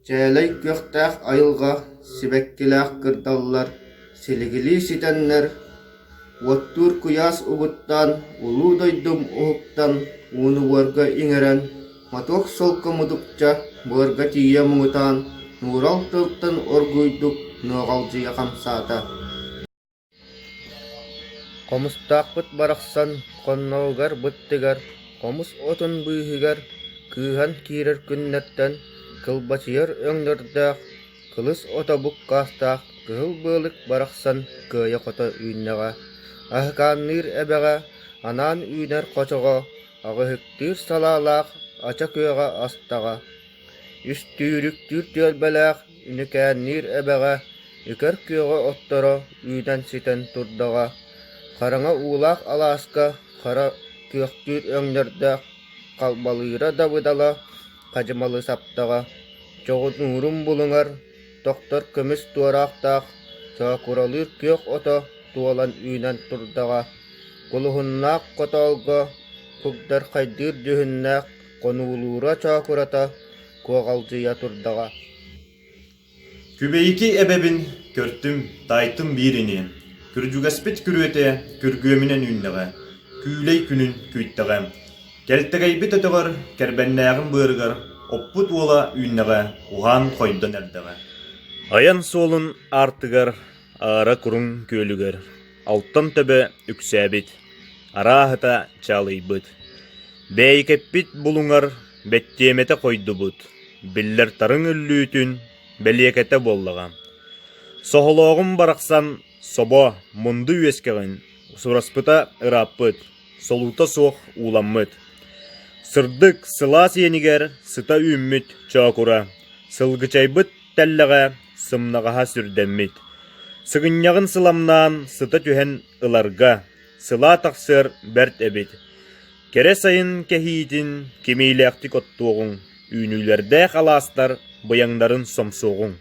Чээлэй күөхтээх айылҕа сибэккилээх кырдаллар силигилии ситэннэр, уоттуур куйаас угуттаан улуу дойдум уһуктан ууну буорга иҥэрэн, мотуок солко мутукча буорга тиийэ муҥутаан, нуурал тылтан оргууйдук нуоҕалдьыйа хамсаата. Хомустаахпыт барахсан хонноҕугар-быттыгар, хомус отун быыһыгар кыыһан киирэр күннэртэн кылбачыйар өҥнөрдөөх, кылыс ото буккаастаах кыһыл быалык барахсан кыайа-хото үүннэҕэ, аһыкаанныыр эбэҕэ анаан үүнэр хочоҕо аҕыһыктыыр салаалаах ача күөҕэ астаҕа Үстүүрүктүүр түөлбэлээх Үнүкээнниир эбэҕэ үкэр күөҕэ отторо үүнэн-ситэн турдаҕа, хараҥа уулаах алааска хара күөхтүүр өҥнөрдөөх халбалыыра дабыдала хадьымалы саптаҕа, чоҕунуурун булуҥар тохтор көмүс туораахтаах чоокуралыыр күөх ото туолан үүнэн турдаҕа, кулуһуннаах хотоолго кугдархайдыыр дьүһүннээх хонуулуура чоокурата куоҕалдьыйа турдаҕа. Күбэйики эбэбин көртүм, таайтым биир ини, күрдьүгэспит күрүөтэ күргүөмүнэн үүннэҕэ, күүлэй күнүн күүттэҕэ. Кэлтэгэйбит өтөҕөр, кэрбэннээҕим быарыгар оппут уола үүннэҕэ, уһаан хойдон эрдэҕэ. Айан суолун аартыгар аара куруҥ күөлүгэр алтан төбө үксээбит, арааһыта чаалыйбыт. Бээйикэппит булуҥар бэттиэмэтэ хойдубут, биллэр тарыҥ үллүүтүн бэлиэкэтэ буоллаҕа. Соһолооҕум барахсан собо, мунду үөскэҕин сураспыта ырааппыт, солуута суох ууламмыт. Сырдык, сылаас иэнигэр сыта үүммүт чоокура, сылгычайбыт тэллэҕэ сымнаҕаһа сүрдэммит. Сыгынньаҕын сыламнаан сыта түһэн ыларга, сылаа тахсыар бэрт эбит. Кэрэ сайын кэһиитин кимиилээхтик оттуоҕуҥ, үүнүүлэрдээх алаастар быйаҥнарын сомсуоҕуҥ.